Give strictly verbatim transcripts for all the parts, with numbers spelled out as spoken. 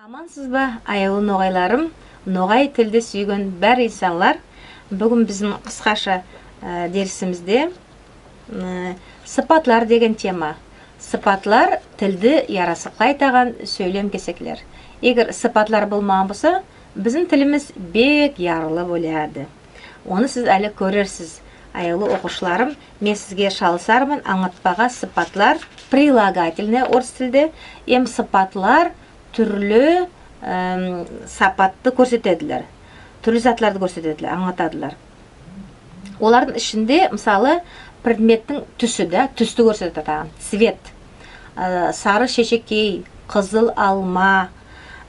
Амансызба, аявлы ногайларым, ногай тилди суьйген баьри инсанлар? Буьгуьн бизим кыскаша, аь, дерисимизде, аь, сыпатлар деген тема. Сыпатлар — тилди ярасыклайтаган соьйлем кесеклер. Эгер сыпатлар болмаган болса, бизим тилимиз бек ярлы болаяк эди. Оны сиз аьли коьрерсиз. Аявлы окувшыларым, мен сизге шалысарман анълатпага сыпатлар, прилагательное орыс тилде, эм сыпатлар туьрли, эм, сапатты коьрсетедилер. Туьрли затларды коьрсетедилер, анълатадылар. Олардынъ ишинде, мысалы, предметтинъ туьси, да, туьсти коьрсететаган, цвет. Аь, сары шешекей, кызыл алма,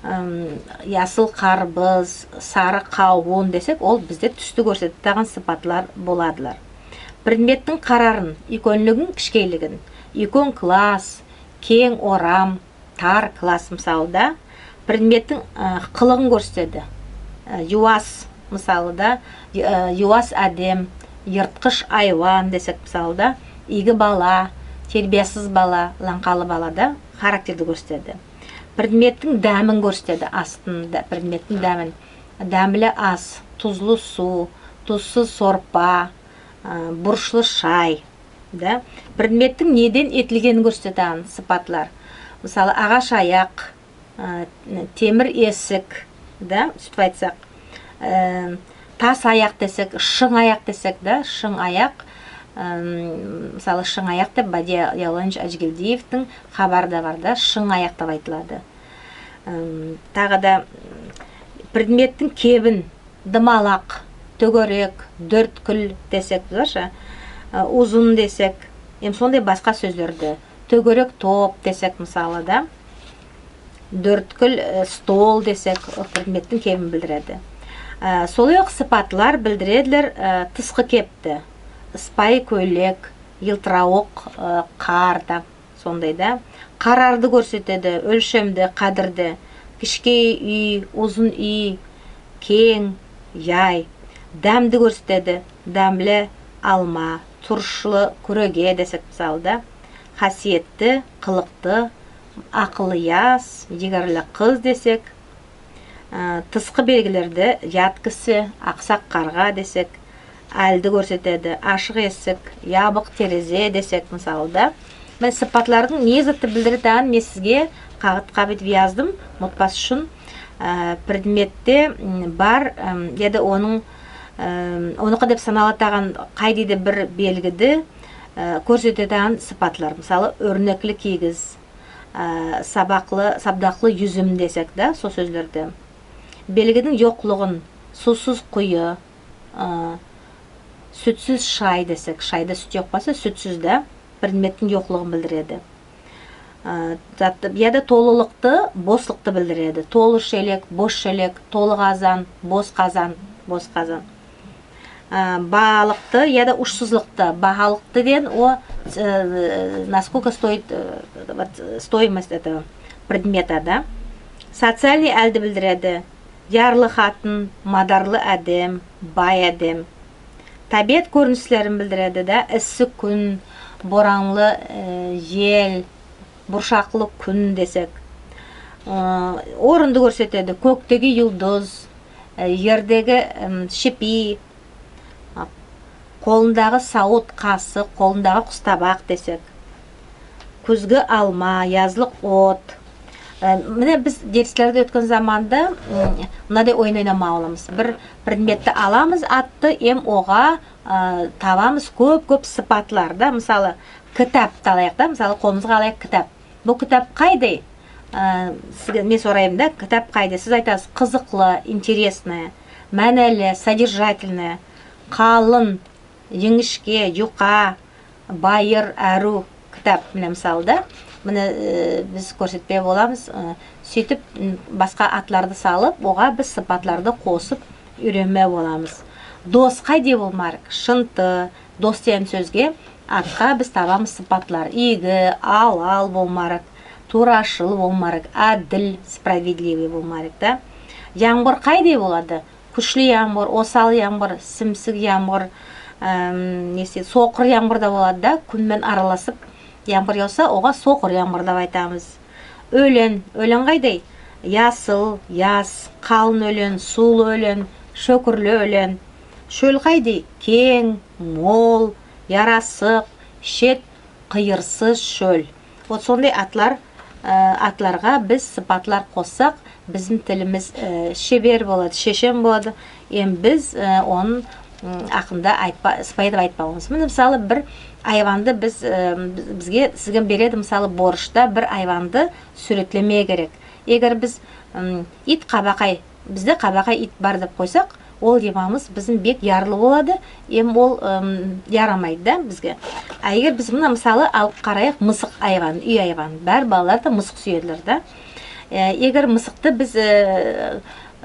м, ясыл карбыз, сары кавын десек, ол бизде туьсти коьрсететаган сыпатлар боладылар. Предметтинъ карарын, уьйкенлигин, кишкейлигин, уьйкен класс, кенъ орам, тар класс, мысалы, да. Предметтинъ, аь, кылыгын коьрсетеди. Аь, ювас, мысалы, да, ю-, аь, ювас аьдем, йырткыш айван десек, мысалы, да, ийги бала, тербиясыз бала, ланъкалы бала, да, характерди коьрсетеди. Предметтинъ даьмин коьрсетеди, астынъ да, предметтинъ даьмин. Даьмли ас, тузлы сув, тузсыз сорпа, аь, бурышлы шай, да. Предметтинъ неден этилгенин коьрсететаган сыпатлар. Мысалы, агаш аяк, аь, темир эсик, да, суьйтип айтсак, аь, тас аяк десек, шынъ аяк десек, да, шынъ аяк, м, мысалы, шынъ аяк деп Бадия Явланович Аджигельдиевтинъ хабары да бар, да, шынъ аяк деп айтылады. М, тагы да, м, предметтинъ кебин, домалак, тоьгерек, доьрткил десек, бар ша, аь, узын десек, эм сондай баска соьзлерди. Тоьгерек топ десек, мысалы, да. Доьрткил, аь, стол десек, ол предметтинъ кебин билдиреди. Аь, солай ок сыпатлар билдиредилер, аь, тыскы кепти. Ыспайы коьйлек, йылтыравык, аь, кар, да, сондай, да. Карарды коьрсетеди, оьлшемди, кадирди. Кишкей уьй, узын уьй, кенъ яй. Даьмди коьрсетеди, даьмли алма, турышлы куьреге десек, мысалы, да. Касиетти, кылыкты, акыллы яс, йигерли кыз десек, аь, тыскы белгилерди, ят киси, аксак карга десек, аьлди коьрсетеди, ашык эсик, ябык терезе десек, мысалы, да. Мине, сыпатлардынъ не затты билдиретаганын мен сизге кагытка буьйтип яздым, мутпас уьшин. Аь, предметте, м, бар, м, я да онынъ, м, оныкы деп саналатаган кайдай да бир белгиди, аь, коьрсететаган сыпатлар. Мысалы, оьрнекли кийиз, аь, сабаклы, сабдаклы юзим десек, да, сол соьзлерди. Белгидинъ йоклыгын, сувсыз куйы, аь, суьтсиз шай десек, шайда суьт йок болса, суьтсиз, да, предметтинъ йоклыгын билдиреди. Аь, затты, я да толылыкты, бослыкты билдиреди. Толы шелек, бос шелек, толы казан, бос казан, бос казан. Аь, баалыкты я да ушсызлыкты, баалыкты деген ол, аь, насколько стоит, аь, вот, стоимость этого предмета, да. Социальный аьлди билдиреди. Ярлы хатын, мадарлы аьдем, бай аьдем. Табиат коьринислерин билдиреди, да, исси куьн, боранлы, аь, ел, буршаклы куьн десек. Аь, орынды коьрсетеди, коьктеги юлдыз, аь, ердеги, м, шипий, а, колындагы савыт, касык, колындагы кустабак десек. Куьзги алма, язлык от. Аь, мине, биз дерислерди оьткен заманда, м, мунадай ойын ойнамага боламыз. Бир предметти аламыз, атты, эм ога, аь, табамыз коьп-коьп сыпатлар, да. Мысалы, китапты алайык, да. Мысалы, колымызга алайык китап. Бу китап кайдай? Аь, сизге мен сорайман, да, китап кайдай? Сиз айтасыз: кызыклы, интересное, маьнели, содержательное, калын, йинъишке, юка, байыр, аьруьв китап. Мине, мысалы, да, мине, аь, биз коьрсетпеге боламыз. Аь, суьйтип, м, баска атларды салып, ога биз сыпатларды косып уьйренмеге боламыз. Дос кайдай болмага керек? Шынты, дос деген соьзге, атка биз табамыз сыпатлар. Ийги, алал болмага керек, туvrашыл болмага керек, аьдил, справедливый болмага керек, да. Ямгыр кайдай болады? Куьшли ямгыр, осал ямгыр, симсик ямгыр, эм, неси, сокыр ямгыр да болады, да, куьн мен араласып ямгыр явса, ога сокыр ямгыр деп айтамыз. Оьлен, оьлен кайдай? Ясыл, яс, калын оьлен, сувлы оьлен, шоькирли оьлен. Шоьл кайдай? Кенъ, мол, ярасык, шет кыйырсыз шоьл. Вот сондай атлар, атларга биз сыпатлар коссак, бизим тилимиз шебер болады, шешен болады. Эм биз онынъ акында айтпа, сыпайы этип айтпага боламыз. Мине, мысалы, бир айванды биз, бизге, сизге береди, мысалы, борышта бир айванды суьвретлемеге керек. Эгер биз ит кабакай, бизде кабакай ит бар деп койсак, ол йымагымыз бизим бек ярлы болады, эм ол ярамайды да бизге. А эгер биз, мине, мысалы, алып карайык мысык айван, уьй айван. Баьри балалар да мысык суьедилер да. Эгер мысыкты биз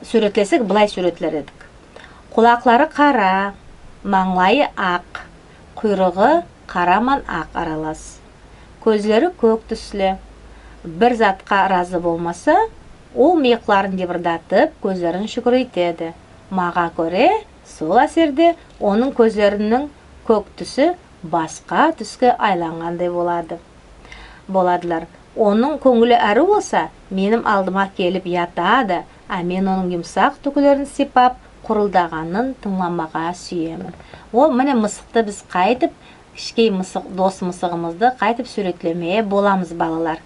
суьвретлесек, былай суьвретлер эдик. Кулаклары кара, манълайы ак, куйрыгы кара ман ак аралас. Коьзлери коьк туьсли. Бир затка разы болмаса, ол мыйыкларын йыбырдатып, коьзлерин шуькирейди. Мага коьре, сол аьсерде онынъ коьзлерининъ коьк туьси баска туьске айлангандай болады. Боладылар. Онынъ коьнъили аьруьв болса, меним алдыма келип ятады, а мен онынъ юмсак туьклерин сыйпап, курылдаганын тынъламага суьемен. Ол, мине, мысыкты биз кайтип, кишкей мысык, дос мысыгымызды кайтип суьвретлемеге боламыз, балалар.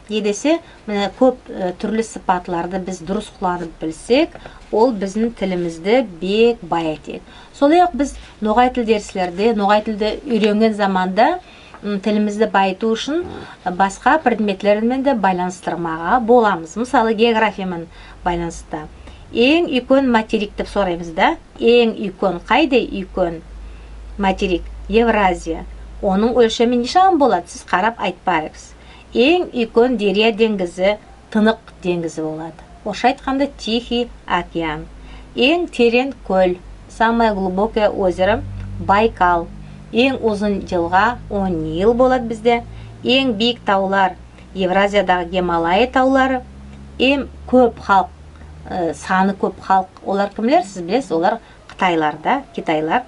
Неге десе, мине, коьп туьрли сыпатларды биз дурыс кулланып билсек, ол бизим тилимизди бек байытады. Солай ок биз ногай тил дерислерде, ногай тилди уьйренген заманда тилимизди байытув уьшин баска предметлер мен де байланыстырмага боламыз. Мысалы, география ман байланыста. Энъ уьйкен материк деп сораймыз да. Энъ уьйкен, кайдай уьйкен материк? Евразия. Онынъ оьлшеми неше шаклы болады? Сиз карап айтпага керексиз. Энъ уьйкен дерья денъизи Тынык денъизи болады. Орысша айтканда, Тихий океан. Энъ теренъ коьл, самое глубокое озеро, Байкал. Энъ узын йылга, ол Нил болады бизде. Энъ бийик тавлар, Евразиядагы Гималай тавлары. Энъ коьп халк, саны коьп халк, олар кимлер, сиз билесиз, олар кытайлар да, китайлар.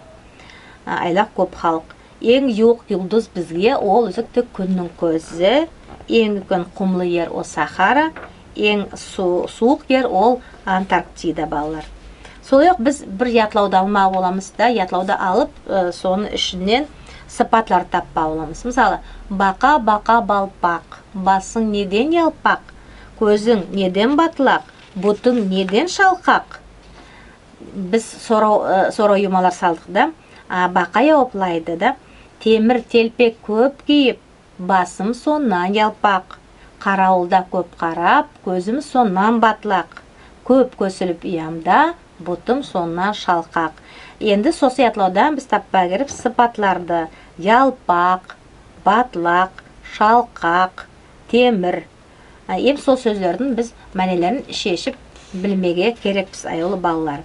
Айлак коьп халк. Энъ ювык юлдыз бизге, ол оьзекте куьннинъ коьзи. Энъ уьйкен кумлы ер, ол Сахара. Энъ сувык ер, ол Антарктида, балалар. Солай ок биз бир ятлавды алмага боламыз да, ятлавды алып, сонынъ ишиннен сыпатларды таппага боламыз. Мысалы, бака-бака балпак, басынъ неден ялпак, коьзинъ неден батлак, бутынъ неден шалкак? Биз сорав, сорав юмалар салдык да. А бака яваплайды да. Темир телпек коьп кийип, басым соннан ялпак. Каравылда коьп карап, коьзим соннан батлак. Коьп коьсилип уямда, бутым соннан шалкак. Энди сосы ятлавдан биз таппага керек сыпатларды. Ялпак, батлак, шалкак, темир. Эм сол соьзлердинъ биз маьнелерин шешип билмеге керекпиз, аявлы балалар.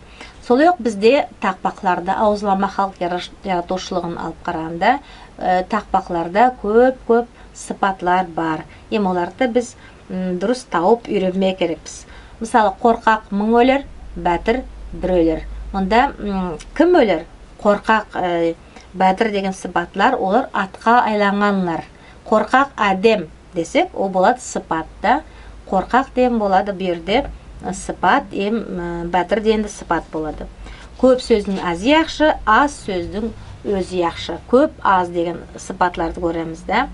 Солай ок бизде такпакларды, авызлама халк яраш-, яратувшылыгын алып караганда, такпакларда коьп-коьп сыпатлар бар. Эм оларды биз дурыс тавып уьйренмеге керекпиз. Мысалы, коркак мынъ оьлер, баьтир бир оьлер. Мунда ким оьлер? Коркак, баьтир деген сыпатлар, олар атка айланганлар. Коркак аьдем десек, ол болады сыпат та. Коркак деген болады бу ерде сыпат, эм баьтир деген де сыпат болады. Коьп соьздинъ аьзи яхшы, аз соьздинъ оьзи яхшы. Коьп, аз деген сыпатларды коьремиз да.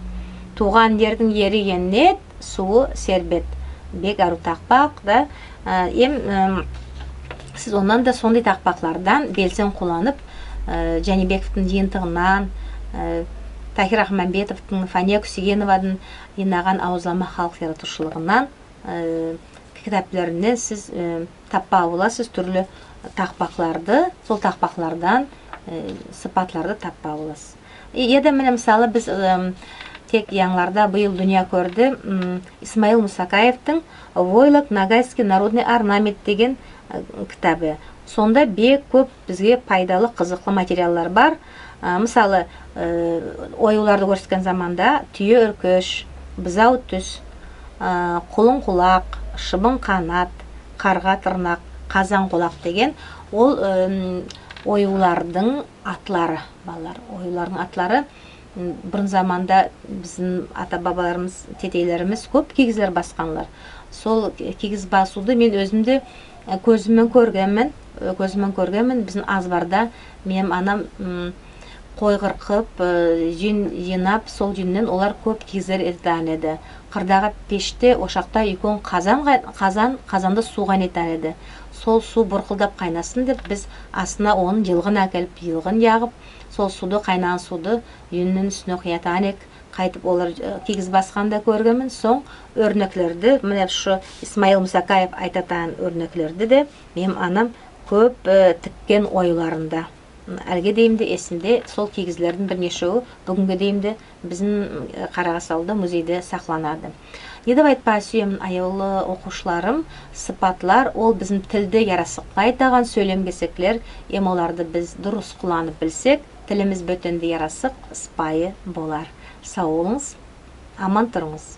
Тувган ердинъ ери еннет, сувы шербет. Бек арув такпак да. Эм сиз оннан да, сондай такпаклардан белсен кулланып, Джанибековтынъ йыйынтыгыннан, Тахир Ахманбетовтынъ, Фания Кусегеновадынъ йыйнаган авызлама халк яратувшылыгыннан, китаплериннен сиз таппага боласыз туьрли такпакларды, сол такпаклардан сыпатларды таппага боласыз. Я да, мине, мысалы, биз тек янъыларда, быйыл дуныя коьрди, Исмаил Мусакаевтинъ «Войлок ногайский народный орнамент» деген китабы. Сонда бек коьп бизге пайдалы, кызыклы материаллар бар. Мысалы, оювларды коьрсеткен заманда туье оьркеш, бузав туьс, кулын кулак, шыбын канат, карга тырнак, казан кулак деген, ол оювлардынъ атлары, балалар. Оювлардынъ атлары. Бурын заманда бизим ата-бабаларымыз, тетейлеримиз коьп кийизлер басканлар. Сол кийиз басувды мен оьзим де, э, коьзим мен коьргенмен, э, коьзим мен коьргенмен. Бизим азбарда меним анам, м, кой кыркып, э, юн йыйнап, сол юннен олар коьп кийизлер этетаган эди. Кырдагы пеште, ошакта уьйкен казан кай-, казан, казанда сув кайнататаган эди. Сол сув буркылдап кайнасын деп, биз астына онынъ йылгын аькелип, йылгын ягып, сол сувды, кайнаган сувды юннинъ уьстине куятаган эдик. Кайтип олар, э, кийиз басканын да коьргенмен. Сонъ оьрнеклерди, мине, шу Исмаил Мусакаев айтатаган оьрнеклерди де меним анам коьп, э, тиккен оювларында. М, аьлиге дейим де эсимде сол кийизлердинъ бир нешеви, буьгуьнге дейим де бизим, м, Карагас авылда музейде сакланады. Не деп айтпага суьемен, аявлы окувшыларым, сыпатлар — ол бизим тилди ярасыклайтаган соьйлем кесеклер, эм оларды биз дурыс кулланып билсек, тилимиз боьтен де ярасык, ыспайы болар. Сав болынъыз, аман турынъыз.